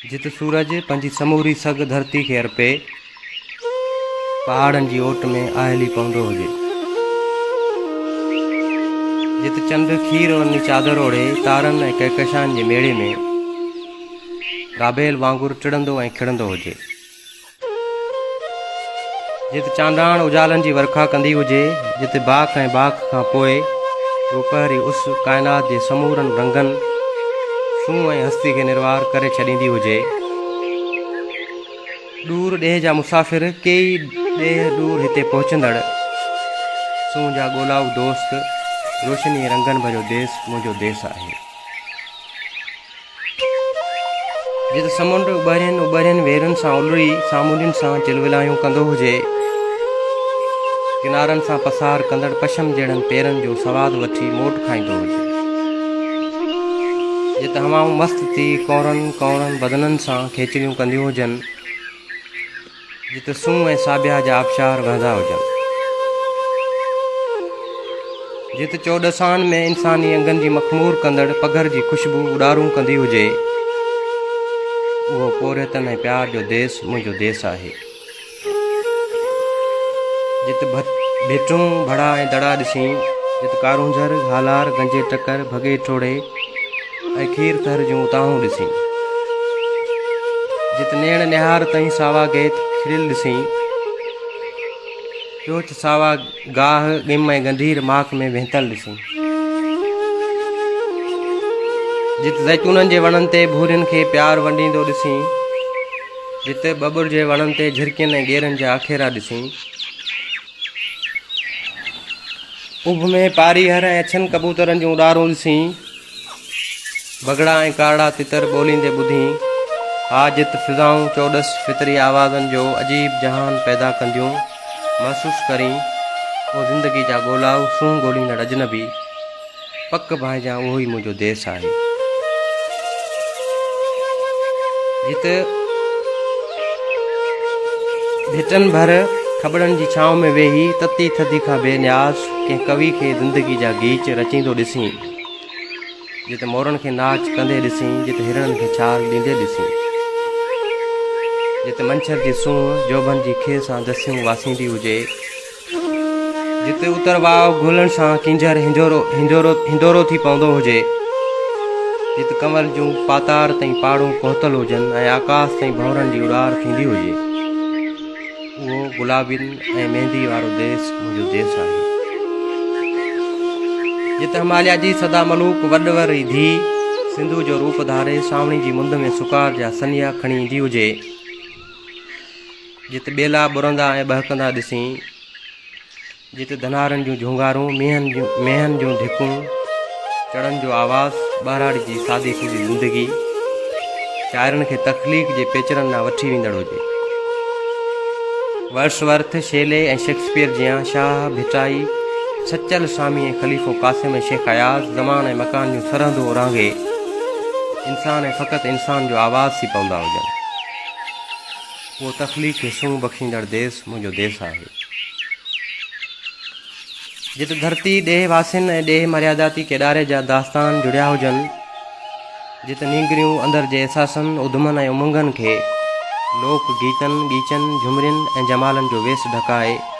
جت سورج پنهنجي سموري سگهه ڌرتي کي ارپي، پهاڙن جي اوٽ ۾ آهلي پوندو هجي. جت چنڊ کير ورني چادر اوڙهي، تارن ۽ ڪهڪشائن جي ميڙي ۾ رابيل وانگر ٽڙندو ۽ کڙندو هجي. جت چانڊاڻ اجالن جي ورکا ڪندي هجي، جت باک ۽ باک کان پوء روپهري اس ڪائنات جي سمورن رنگن، سونهن ۽ هستي کي نروار ڪري ڇڏيندي هجي. ڏور ڏيهه جا مسافر، ڪيئي ڏيهه ڏور هتي پهچندڙ، سونهن جا ڳولائو دوست، روشني ۽ رنگن ڀريو ديس منهنجو ديس آهي. جت سمنڊ اٻهرين اٻهرين ويرن سان الري سامونڊين سان چلولايون ڪندو هجي، ڪنارن سان پسار ڪندڙ پشم جهڙن پيرن جو سواد وٺي موٽ کائيندو هجي. جت هوائون مست ٿي ڪونرن ڪونرن بدنن سان کيچڙيون ڪنديون هجن. جت سونهن ۽ ساڀيا جا آبشار وهندا هجن. جت چوڏسان ۾ انساني انگن جي مخمور ڪندڙ پگهر جي خوشبو اڏارون ڪندي هجي، اهو پورهيتن ۽ پيار جو ديس منهنجو ديس آهي. جت ڀٽون، ڀڙا ۽ دڙا ڏسين، جت ڪارونجهر، هالار، گنجي ٽڪر، ڀڳي ٺوڙهي، ۽ کير ٿر جون اتاهون ڏسين. جت نيڻ نهار تائين ساوا گيت کڙيل ڏسين. چوچ ساوا گاهه ڳم ۽ ڳنڍير ماڪ ۾ وهنتل ڏسين. جت زيتونن جي وڻن تي ڀورين کي پيار ونڊيندو ڏسين. جت ٻٻر جي وڻن تي جهرڪين ۽ ڳيرن جا آکيرا ڏسين. اڀ ۾ پاريهر ۽ اڇن ڪبوترن جون اڏارون ڏسين، بگڙا ۽ ڪارڙا تتر ٻوليندي ٻڌين، ها جت فضائون چوڏس فطري آوازن جو عجيب جهان پيدا ڪنديون محسوس ڪرين، او زندگي جا ڳولائو سونهن ڳوليندڙ اجنبي، پڪ ڀانئجان اهو ئي منهنجو ديس آهي. جت ڀٽن ڀر کٻڙن جي ڇانو ۾ ويهي تتي ٿڌي کان بي نياز ڪنهن ڪوي کي زندگي جا گيچ رچيندو ڏسين، جت مورن کي ناچ ڪندي ڏسين، جت هرڻن کي ڇال ڏيندي ڏسين، جت منڇر جي سونهن جوڀن جي کي سان دسيون واسيندي هجي، جتي اتر واء گهلڻ سان ڪينجهر هندورو ٿي پوندو هجي، جت ڪنول جون پاتار تائين پاڙون پهتل هجن ۽ آڪاس تائين ڀنورن جي اڏار ٿيندي هجي، اهو گلابين ۽ ميندي وارو ديس منهنجو ديس آهي. جت هماليا جي سدا ملوڪ وڏ وري ڌيء سنڌوء جو روپ ڌاري سانوڻي جي مند ۾ سڪار جا سنيها کڻي ايندي هجي، جت ٻيلا ٻرندا ۽ ٻهڪندا ڏسين، جت ڌنارن جون جهونگارون، مينهن جون ڍڪون، چڙن جو آواز، ٻهراڙي جي سادي سودي زندگي، شاعرن کي تخليق جي پيچرن ڏانهن وٺي ويندڙ هجي. ورڊس ورٿ، شيلي ۽ شيڪسپيئر جيان شاهه، ڀٽائي، سچل سامي ۽ خليفو قاسم ۽ شيخ اياز زمان ۽ مڪان جون سرحدون اورانگهي انسان ۽ فقط انسان جو آواز ٿي پوندا هجن. اهو تخليق کي سونهن بخشيندڙ ديس منهنجو ديس آهي. جت ڌرتي، ڏيهه واسين ۽ ڏيهه مرياداتي ڪيڏاري جا داستان جڙيا هجن، جت نينگريون اندر جي احساسن، اڌمن ۽ امنگن کي لوڪ گيتن، ڳيچن، جهمرين ۽ جمالن جو ويس ڍڪائي،